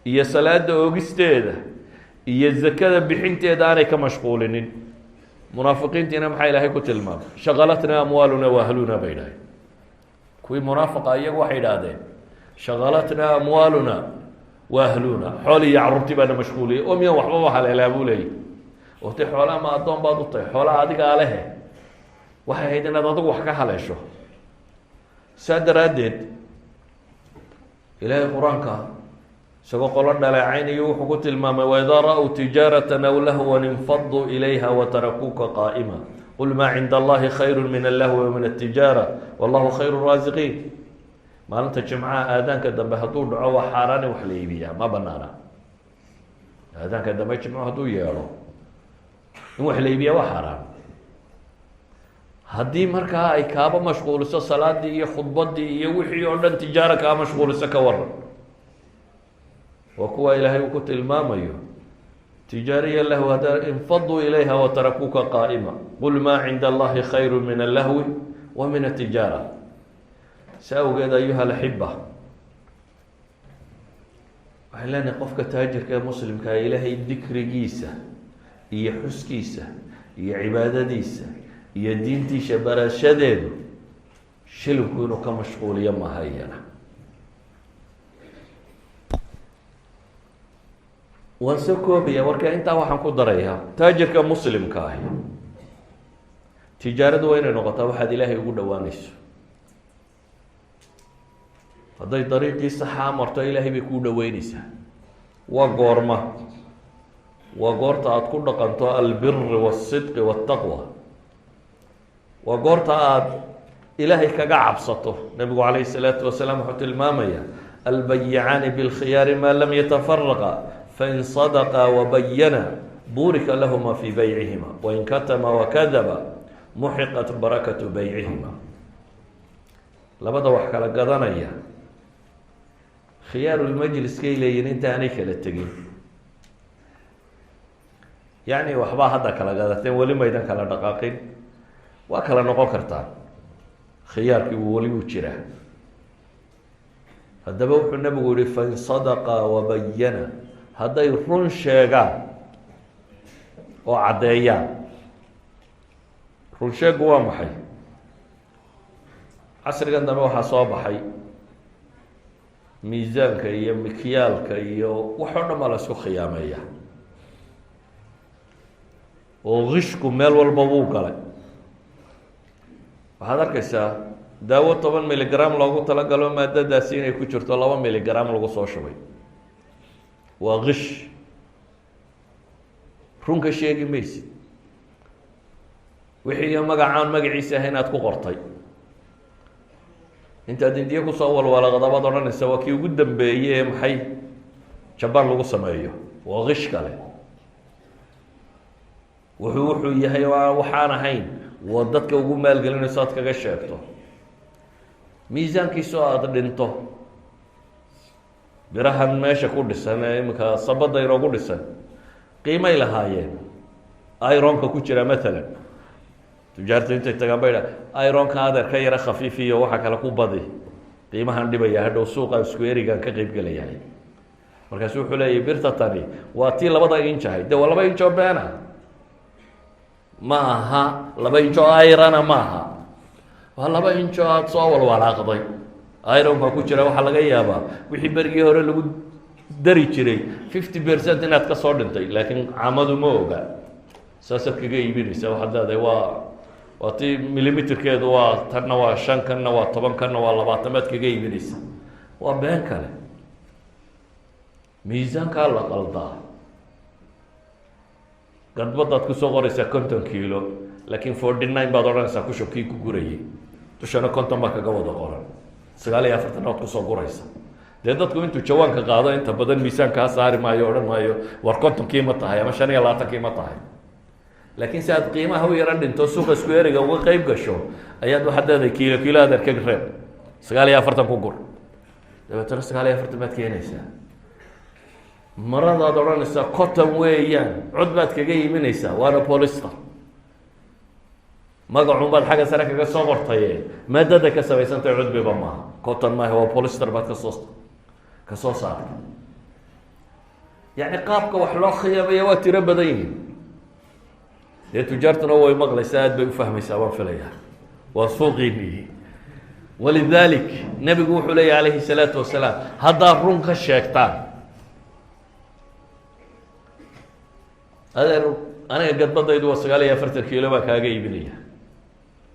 iyo salaada oogisteeda iyo zakada bixinteeda aanay ka mashquulinin. Munaafiqiintiina maxaa Ilaahay ku tilmaamay? "Shaqalatna amwaaluna wa ahluna," bay idhahdeen. Kuwii munaafiqa iyagu waxay idhaahdeen: "Shaqalatna amwaaluna wa ahluna," xool iyo carruurtii baana mashquuliyey. Oo miyaan waxbaba haleelaa, buu leeyay. Oo dee xoolaha ma addoon baad u tahay? Xoolaha adigaa lehe, waxay ahayd inaad adigu wax ka haleesho. Saa daraaddeed Ilaahay Qur-aanka isagoo qolo dhaleecaynayo wuxuu ku tilmaamay: "Waidaa ra-w tijaarata aw lahwan infaduu ilayha watarakuuka qaa'ima qul maa cinda Allahi khayru min allahwi wa min altijaara wallahu khayru raasiqiin." Maalinta Jimcaha aadaanka dambe hadduu dhaco, waa xaaraan in wax la iibiyaa, ma banaana. Aadaanka dambe Jimco hadduu yeedho, in wax la iibiyaa waa xaaraan. Haddii markaa ay kaaba mashquuliso salaadii iyo khudbadii iyo wixii oo dhan, tijaara kaa mashquuliso, ka waran? Waa kuwa Ilaahay uu ku tilmaamayo tijaariya lahw hadda: "Infaduu ilayha watarakuuka qaa'ima qul maa cinda Allahi khayru min allahwi wa min atijaara." Si awgeed, ayuha alaxiba, waxaan leenahay qofka taajirka ee muslimkaa Ilaahay dikrigiisa iyo xuskiisa iyo cibaadadiisa iyo diintiisa barashadeedu shilinku inuu ka mashquuliyo maaha iyana. Waan soo koobaya warka, intaa waxaan ku darayaa: taajirka muslimka ahi, tijaaradu waa inay noqotaa waxaad Ilaahay ugu dhowaanayso. Hadday dariiqii saxaa marto, Ilaahay bay kuu dhoweyneysaa. Waa goorma? Waa goorta aada ku dhaqanto albiri waالsidqi waالtaqwa. Waa goorta aada Ilaahay kaga cabsato. Nebigu calayhi الsalaatu wasalaam wuxuu tilmaamaya: "Albayicaani bilkhiyaari maa lam yatafaraqa, fain sadaqaa wabayana burika lahuma fii baycihima, wain katama wakadaba muxiqat barakatu baycihima." Labada wax kala gadanaya khiyaarulmajliskay leeyihin inta aanay kala tegin. Yacni waxbaa hadda kala gadateen, weli maydan kala dhaqaaqin, waa kala noqon kartaan, khiyaarkii wuu weli wuu jiraa. Haddaba wuxuu Nabigu yihi: "Fain sadaqaa wabayana," hadday run sheegaan oo caddeeyaan. Run sheegu waa maxay? Casrigan dambe waxaa soo baxay miisaanka iyo mikyaalka iyo wax oo dhan baa la isku khiyaameeya, oo qishku meel walba wuu galay. Waxaad arkaysaa daawo 10 milligram loogu talagalo maadadaasi inay ku jirto, 2 milligram lagu soo shubay. Waa qish. Runka sheegi maysid, wixii iyo magacaan magaciisa ah inaad ku qortay. Intaad Indiya kusoo walwalaqda baad odhanaysa waa kii ugu dambeeyey ee maxay Jabaan lagu sameeyo. Waa qish kale. Wuxuu yahay waxaan ahayn waa dadka ugu maalgelinayso aad kaga sheegto. Miisaankiisoo aada dhinto, birahan meesha ku dhisan ee iminka sabadda inoogu dhisan, qiimay lahaayeen. Ironka ku jira mathalan, tujaarta intay tagaan bay dha: "Ironka adeer ka yara khafiifiyo, waxa kale ku badi, qiimahan dhibaya, hadhow suuqa isku erigan ka qeyb gelayahay." Markaasu wuxuu leeyahy: "Birta tani waa tii 2da inch ahayd." De waa 2 inch oo beena, ma aha 2 inch oo irona, ma aha, waa 2 inch oo aada soo walwalaaqday. Ironka ku jira waxaa laga yaabaa wixii berigii hore lagu dari jiray 50% inaad ka soo dhintay, laakiin caamadu ma oga. Saasaad kaga iibinaysa. Waxaad leedahay waa tii millimeterkeedu waa tanna, waa 5, kanna waa 10, kanna waa 20 baad kaga iibinaysa. Waa been kale. Miisaankaa la qaldaa, gadbadaad kusoo qoraysaa 50 kiilo, laakiin 49 baad odhanaysaa kushubkii ku gurayay. Dushana 50 baa kaga wada qoran, 49 waad kusoo guraysa. Dee dadku intuu jawaanka qaado inta badan miisaankaa saari maayo, odhan maayo: "War 50kii ma tahay ama 25kii ma tahay?" Laakiin si aad qiimaha u yaro dhinto, suuqa isku eriga uga qeyb gasho, ayaad waxaad leedahay kiilo kiilo adeer ka reeb, 49 ku gur. Dabeetana 49 baad keenaysaa. Maradaad odhanaysaa cotton weeyaan, cod baad kaga iiminaysaa, waana polyester. Magacun baad xagga sare kaga soo qortaye, maadada ka samaysantay cudbiba maaha, cotton maaha, waa polyester baad kasoo saartay. Yacni qaabka wax loo khiyaamaya waa tiro badan yihin. Dee tujaartuna way maqlaysaa, aad bay ufahmaysaa waan filayaa, waa suuqiinii. Walidalik nebigu wuxuu leeyahy calayhi salaatu wasalaam, haddaad run ka sheegtaan, adeer aniga gadbadaydu waa 49 kiilo baa kaaga iibinaya,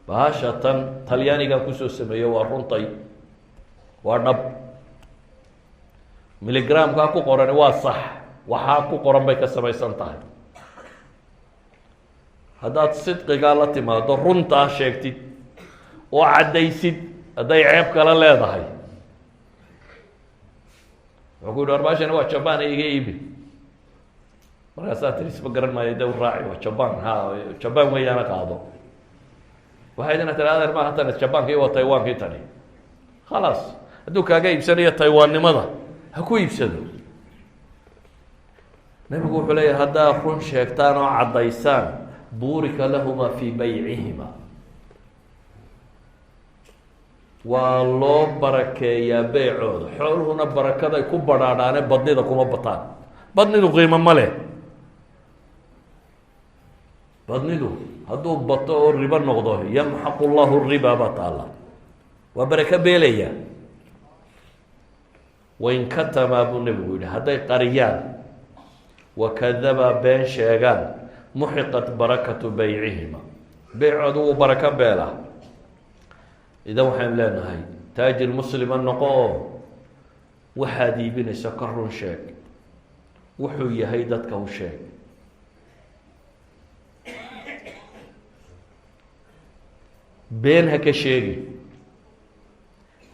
bahasha tan Talyaanigaa kusoo sameeye, waa runtay, waa dhab, miligramkaa ku qorani waa sax, waxaa ku qoran bay ka samaysan tahay. Haddaad sidqigaa la timaado, runtaa sheegtid oo caddaysid hadday ceeb kala leedahay, wuxuu ku yidhi, war baashani waa Jaban, iga iibi. Markaasaa tiri, isma garan maayo, de u raaci, waa Jaban, ha, Jaban weeyaana, qaado. Waxay idina tiri, adeer maaha tan Jabankii, waa Taiwankii tani. Khalaas, hadduu kaaga iibsanayo Taiwannimada, ha ku iibsado. Nabigu wuxuu leeyahy, haddaad run sheegtaan oo caddaysaan, buurika lahuma fii baycihima, waa loo barakeeyaa beycooda. Xooluhuna barakaday ku badhaadhaane, badnida kuma bataan. Badnidu qiimo ma leh. Badnidu hadduu bato oo ribo noqdo, yamxaqu llahu riba baa taala, waa barako beelaya. Wain katamaa, buu nebigu yihi, hadday qariyaan, wakadabaa, been sheegaan, muxiqat barakatu baycihima, beycoodu wuu barako beelaa. Idan waxaynu leenahay, taajir muslima noqo oo waxaad iibinayso ka run sheeg, wuxuu yahay dadka u sheeg. Been ha ka sheegi.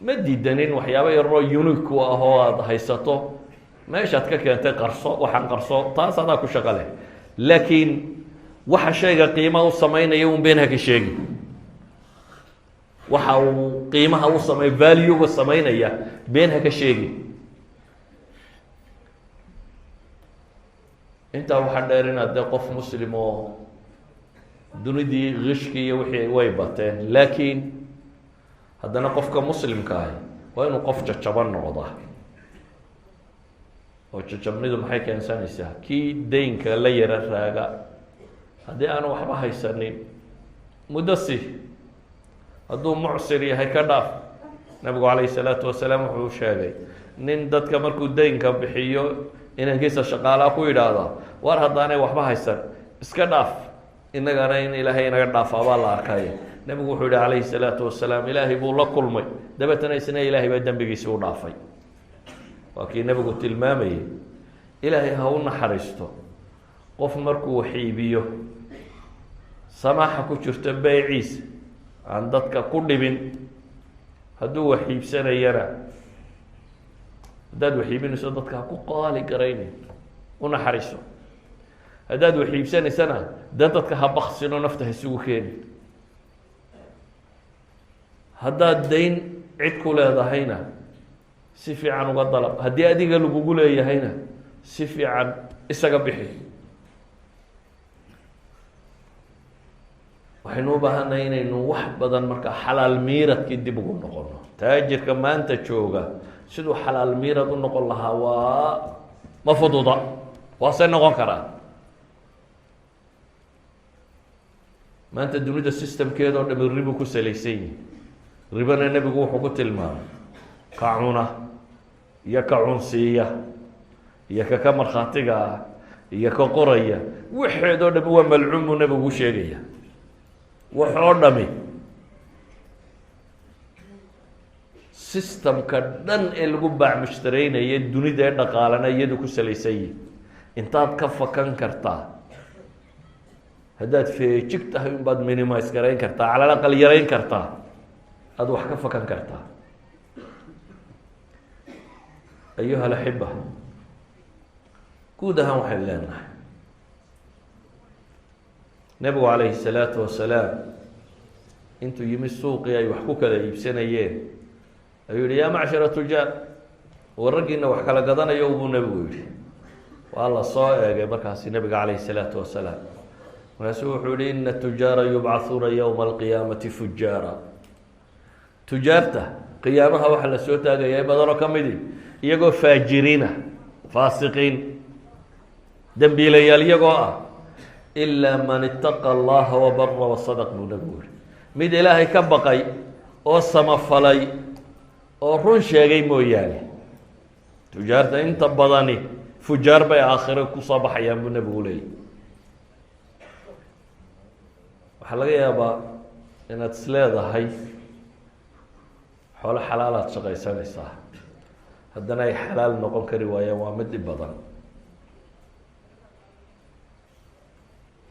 Ma diidanin waxyaaba yaroo unique u ah oo aada haysato, meeshaad ka keentay qarso, waxaan qarso, taas adaa ku shaqo leh. Laakiin waxa shayga qiimaha u samaynaya un been ha ka sheegi. Waxa uu qiimaha u samey, value-ga samaynaya, been ha ka sheegi. Intaa waxaa dheer inaad dee qof muslim oo dunidii kishkii iyo wixii way bateen, laakiin haddana qofka muslimka ahi waa inuu qof jajaban noqda. Oo jajabnidu maxay keensanaysaa? Kii daynka la yara raaga, haddii aanu waxba haysanin, muddo si, hadduu mucsir yahay ka dhaaf. Nabigu calayhi salaatu wasalaam wuxuu sheegay nin dadka markuu daynka bixiyo inankiisa shaqaalaa ku yidhaahda, war haddaanay waxba haysan iska dhaaf, inagana in Ilaahay inaga dhaafaa baa la arkaya. Nebigu wuxuu yihi calayhi salaatu wasalaam, Ilaahay buu la kulmay, dabeetana isna Ilaahay baa dembigiisi u dhaafay. Waa kii nebigu tilmaamayay, Ilaahay ha u naxariisto qof markuu wax iibiyo samaaxa ku jirto beyciisa, aan dadka ku dhibin. Hadduu wax iibsanayana, haddaad wax iibinayso dadka ha ku qaali garaynin, u naxariiso. Haddaad wax iibsanaysana dee dadka ha baksino, nafta ha isugu keeni. Haddaad dayn cid ku leedahayna si fiican uga dalab, haddii adiga lagugu leeyahayna si fiican isaga bixi. Waxaynu u baahannahay inaynu wax badan markaa xalaal miiradkii dib ugu noqono. Taajirka maanta jooga siduu xalaal miirad u noqon lahaa waa ma fududa, waase noqon karaa. Maanta dunida systemkeeda o dhami ribu ku salaysan yihi. Ribana nebigu wuxuu ku tilmaamay ka cuna iyo ka cunsiiya iyo ka markhaatiga ah iyo ka qoraya, waxeedoo dhami waa malcuun buu nebigu sheegaya. Wax oo dhami, systemka dhan ee lagu baac mushtaraynaya dunida ee dhaqaalana iyadu ku salaysan yihi. Intaad ka fakan kartaa, haddaad feejig tahay unbaad minimise garayn kartaa, cala aqal yarayn kartaa, aada wax ka fakan kartaa. Ayuha alaxiba, guud ahaan waxaynu leenahay Nebigu calayhi salaatu wasalaam intuu yimi suuqii ay wax ku kala iibsanayeen ayuu yihi: "Yaa macshara tujaar, war raggiina wax kala gadanayo," buu nebigu yihi. Waa la soo eegay markaasi nebiga calayhi salaatu wasalaam. Markaasuu wuxuu yihi: "Ina tujaara yubcahuuna yowma alqiyaamati fujaara." Tujaarta qiyaamaha waxaa la soo taagaya in badanoo ka midi iyagoo faajiriina, faasiqiin, dembiilayaal iyagoo ah, "ilaa man itaqa allaha wabara wasadaq," buu nebigu yihi, mid Ilaahay ka baqay oo samafalay oo run sheegay mooyaane. Tujaarta inta badani fujaar bay aakhiro kusoo baxayaan, buu nebigu leeyay. Waxaa laga yaabaa inaad is leedahay xoolo xalaalaad shaqaysanaysaa, haddana ay xalaal noqon kari waayaan. Waa mid dhib badan.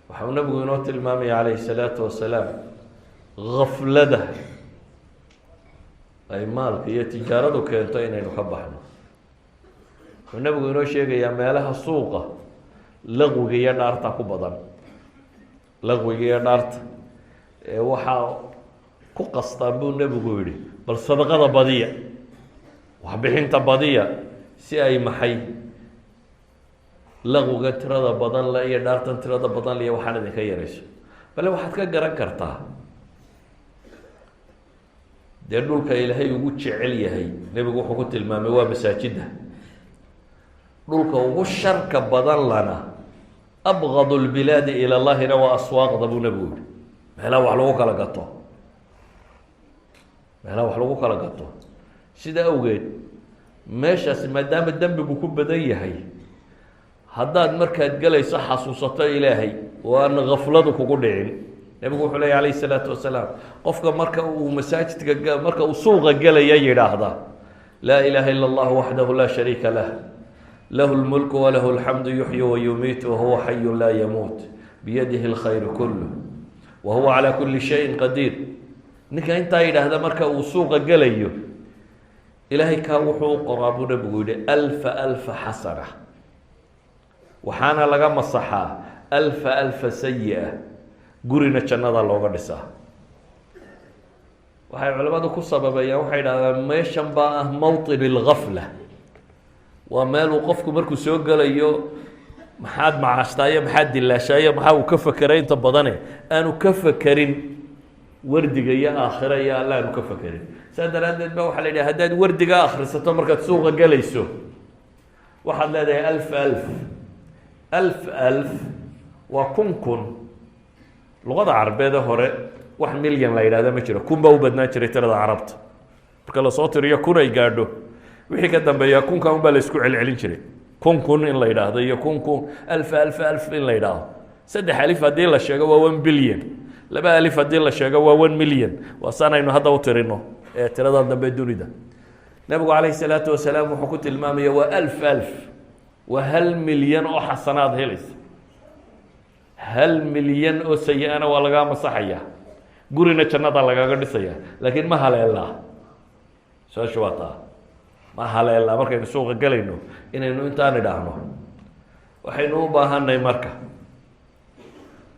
Waxau nabigu inoo tilmaamaya calayhi salaatu wasalaam gaflada ay maalka iyo tijaaradu keento inaynu ka baxno. Wuxuu nabigu inoo sheegayaa meelaha suuqa laqwiga iyo dhaarta ku badan, laqwiga iyo dhaarta ee waxaa ku qastaan, buu nebigu yihi, bal sadaqada badiya, waxbixinta badiya, si ay maxay laqwiga tirada badan le iyo dhaartan tirada badan le iyo waxaan idinka yarayso. Bale waxaad ka garan kartaa dee dhulka Ilaahay ugu jecel yahay, nebigu wuxuu ku tilmaamay, waa masaajidda. Dhulka ugu sharka badan lana, abgad lbilaadi ila llahina, waa aswaaqda, buu nebigu yihi, meelaha wax lagu kala gato, meelaha wax lagu kala gato. Sida awgeed meeshaasi maadaama dembigu ku badan yahay, haddaad markaad gelayso xasuusato Ilaahay oo aan gafladu kugu dhicin, nebigu wuxuu leya alayh isalaatu wasalaam, qofka marka uu masaajidka, marka uu suuqa gelaya yidhaahda: "Laa ilaha ila اllah waxdahu laa shariika lah, lahu lmulku walahu alxamdu, yuxyi wayumiit wahuwa xayu laa yamuut, biyadihi اlkhayr kuluh wahuwa calaa kuli shayin qadiir," ninka intaa yidhaahda marka uu suuqa gelayo, Ilaahay kaa wuxuu u qoraa, buu nabigu yihi, alfa alfa xasana, waxaana laga masaxaa alfa alfa sayi-a, gurina jannada looga dhisaa. Waxay culamadu ku sababeeyaan, waxay idhahdaan meeshan baa ah mawطin اlgafla, waa meel uu qofku markuu soo gelayo maxaad macaashtaayo, maxaad dilaashaayo, maxaa uu ka fekeray inta badane, aanu ka fekerin wardiga iyo aakhira iyo Alla aanu ka fekerin. Saa daraaddeed ba waxaa la yidhaha haddaad wardiga akhrisato markaad suuqa gelayso, waxaad leedahay alf alf. Alf alf waa 1000 kun. Luqada carabeede hore wax milyan la yidhahda ma jiro, 1000 baa u badnaan jiray tirada carabta. Marka lasoo tiriyo 1000 ay gaadho, wixii ka dambeeya kunka un baa la isku celcelin jiray, 1000 kun in la yidhaahdo iyo 1000 kun, alf alf alf in la yidhaahdo. Saddex alif haddii la sheego waa 1 billion, laba alif haddii la sheego waa 1 million. Waa saan aynu hadda u tirino ee tirada dambe dunida. Nebigu calayhi salaatu wasalaam wuxuu ku tilmaamaya waa alf alf, waa 1 milyan oo xasanaad helaysa, 1 milyan oo sayi-ana waa lagaa masaxaya, gurina jannada lagaga dhisaya. Laakiin ma haleelaa? Su-aashu waa taa: ma haleelaa markaynu suuqa gelayno inaynu intaan idhaahno? Waxaynu u baahanay marka.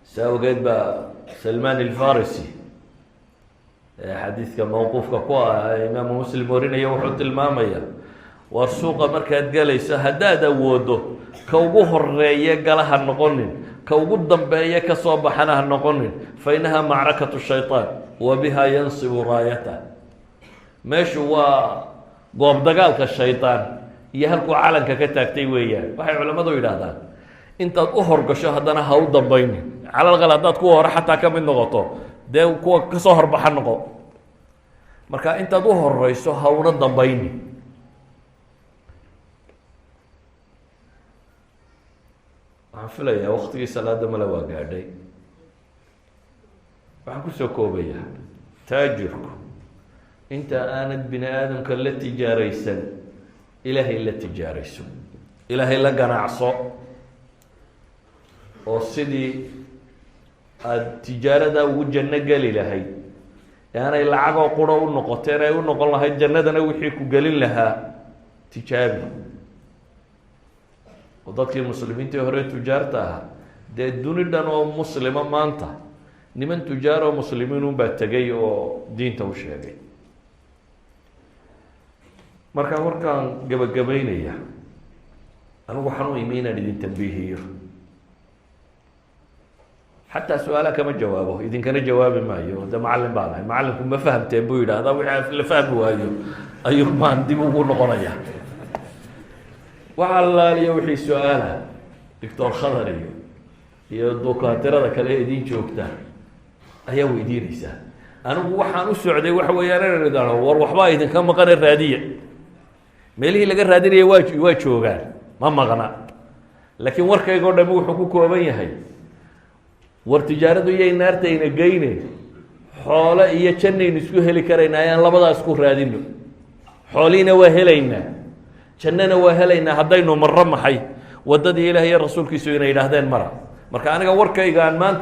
Saa awgeed baa Salman Alfarisi ee xadiidka mawquufka ku ah ee Imaamu Muslim warinaya wuxuu tilmaamaya: war suuqa markaad gelayso, haddaad awoodo, ka ugu horeeye gala ha noqonin, ka ugu dambeeye kasoo baxana ha noqonin, fa innaha macrakatu shayطaan wa biha yansibu raayatah. Meeshu waa goob dagaalka shaydaan iyo halkuu calanka ka taagtay weeyaan. Waxay culammadu yidhaahdaan intaad u horgasho haddana ha u dambaynin, cala alaqal haddaad kuwa hore xataa ka mid noqoto, dee kuwa kasoo horbaxa noqo. Marka intaad u horeyso ha una dambaynin. Waxaan filayaa waktigii salaada male waa gaadhay. Waxaan kusoo koobayaa: taajirku inta aanad bini aadamka la tijaaraysan, Ilaahay la tijaarayso, Ilaahay la ganacso, oo sidii aada tijaarada ugu janno geli lahayd ee aanay lacagoo quro u noqoteen ay u noqon lahayd jannadana wixii ku gelin lahaa tijaabi. Oo dadkii muslimiintii hore tujaarta ahaa Dee duni dhan oo muslima maanta niman tujaar oo muslimiin unbaa tegay oo diinta u sheegay. Marka warkaan gabagabaynaya, anigu waxaan u imi inaan idin tambiihiyo. Xataa su-aalaha kama jawaabo, idinkana jawaabi maayo. De macallin baan ahay, macallinku ma fahamteen buu yidhaahdaa. Wixii la fahmi waayo ayuu maan dib ugu noqonaya. Waxa allaaliya wixii su-aala, Doctor Khadar iyo dukaatirada kale ee idin joogta ayaa weydiinaysaa. Anigu waxaan u socday waxa weeyaan inaan idhaahdo, war waxbaa idinka maqane, raadiya. Meelihii laga raadinaya waa joogaan, ma maqna. Laakiin warkayga o dhami wuxuu ku kooban yahay, war tijaaradu iyay naartayna geyne, xoole iyo jannaynu isku heli karaynaa, ayaan labadaa isku raadino. Xoolihiina waa helaynaa, jannana waa helaynaa, haddaynu marro maxay waddadii Ilaah iyo rasuulkiisu inay yidhaahdeen mara. Marka aniga warkaygaan maanta